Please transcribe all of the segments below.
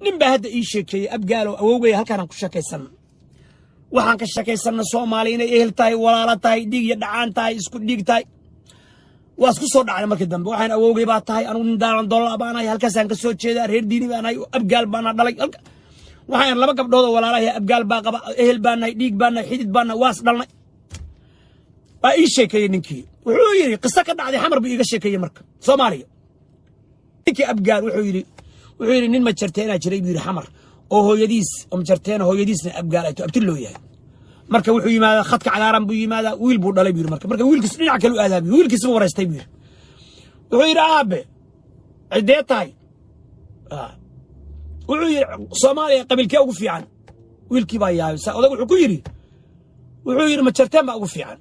Nin baa hadda ii sheekeeyey, Abgaalow, awowgay. Halkaanaan ku sheekaysanna, waxaan ka sheekaysanna Soomaali inay ehel tahay, walaalo tahay, dhiig iyo dhacaan tahay, isku dhiig tahay. Waa isku soo dhacday markii dambe. Waxaan awowgay baa tahay, anugu nin Daalan Dolla baanahay, halkaasaan ka soo jeedaa, reer Diini baanahay, Abgaal baana dhalay. Waxaan laba gabdhood oo walaalahay Abgaal baa qaba, ehel baanahay, dhiig baanahay, xidid baanahay, waas dhalnay. Waa ii sheekeeyey ninkii. Wuxuu yidhi qiso ka dhacday Xamar buu iiga sheekeeyey. Marka Soomaaliya ninkii Abgaal wuxuu yidhi nin Majarteenaa jiray buu yidhi Xamar, oo hooyadiis oo Majarteena, hooyadiisna Abgaal ay to, abti loo yahay. Marka wuxuu yimaadaa khadka cagaaran buu yimaadaa. Wiil buu dhalay buu yidhi. Marka wiilkiis dhinac kale u aadaa buu, wiilkiis buu waraystay buu yidhi. Wuxuu yidhi, "Aabe, ciddee tahay?" Wuxuu yidhi, "Soomaaliya qabiilkee ugu fiican?" Wiilkii baa yaabay. Sa odag wuxuu ku yidhi, wuxuu yidhi, "Majarteen baa ugu fiican."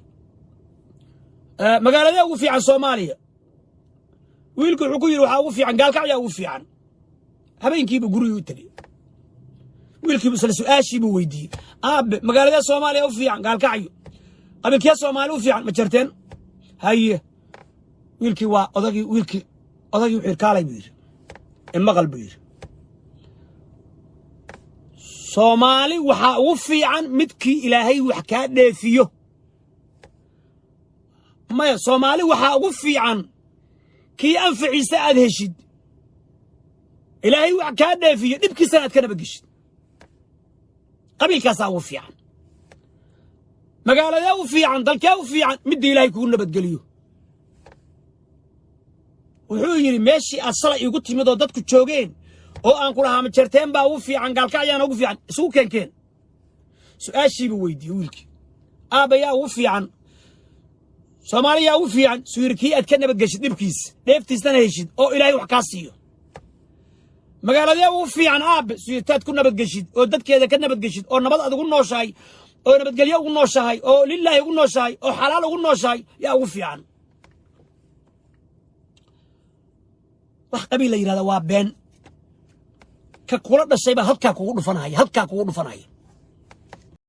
"Magaaladee ugu fiican Soomaaliya?" Wiilku wuxuu ku yidhi, "Waxaa ugu fiican Gaalkacyaa ugu fiican." Habeenkiibu gurigii u tegey. Wiilkiibu isla su-aashiibuu weydiiyey: "Aabe, magaaladee Soomaaliya u fiican?" "Gaalkacyo." "Qabiilkee Soomaali u fiican?" "Majarteen." "Haye." Wiilkii waa odagii, wiilkii odagii wuxuu yidhi, "Kaalay," buu yidhi, "imaqal," buu yidhi. "Soomaali waxaa ugu fiican midkii Ilaahay wax kaa dheefiyo." Maya, Soomaali waxaa ugu fiican kii anfaciisa aad heshid, Ilaahay wax kaa dheefiyo, dhibkiisana aad ka nabadgeshid. Qabiilkaasaa ugu fiican. "Magaaladee u fiican? Dalkee u fiican?" "Midda Ilaahay kugu nabadgeliyo." Wuxuu yidhi, "Meeshii aad shalay iigu timid oo dadku joogeen oo aan ku lahaa Majarteen baa ugu fiican, Gaalkacyaana ugu fiican, isugu keenkeen." Su-aashiibuu weydiiyey wiilkii: "Aabbayaa ugu fiican Soomaaliyaa ugu fiican?" Suu yidhi, "Kii aad ka nabadgeshid dhibkiisa, dheeftiisana heshid, oo Ilaahay wax kaa siiyo." "Magaaladee ugu fiican, aabe?" Suu yidhi, "Taad ku nabadgeshid oo dadkeeda ka nabadgeshid, oo nabad aad ugu nooshahay, oo nabadgelyo ugu nooshahay, oo lilaahi ugu nooshahay, oo xalaal ugu nooshahay yaa ugu fiican." Wax qabiil la yidhahda waa been. Ka kula dhashay baa halkaa kugu dhufanaya, halkaa kugu dhufanaya.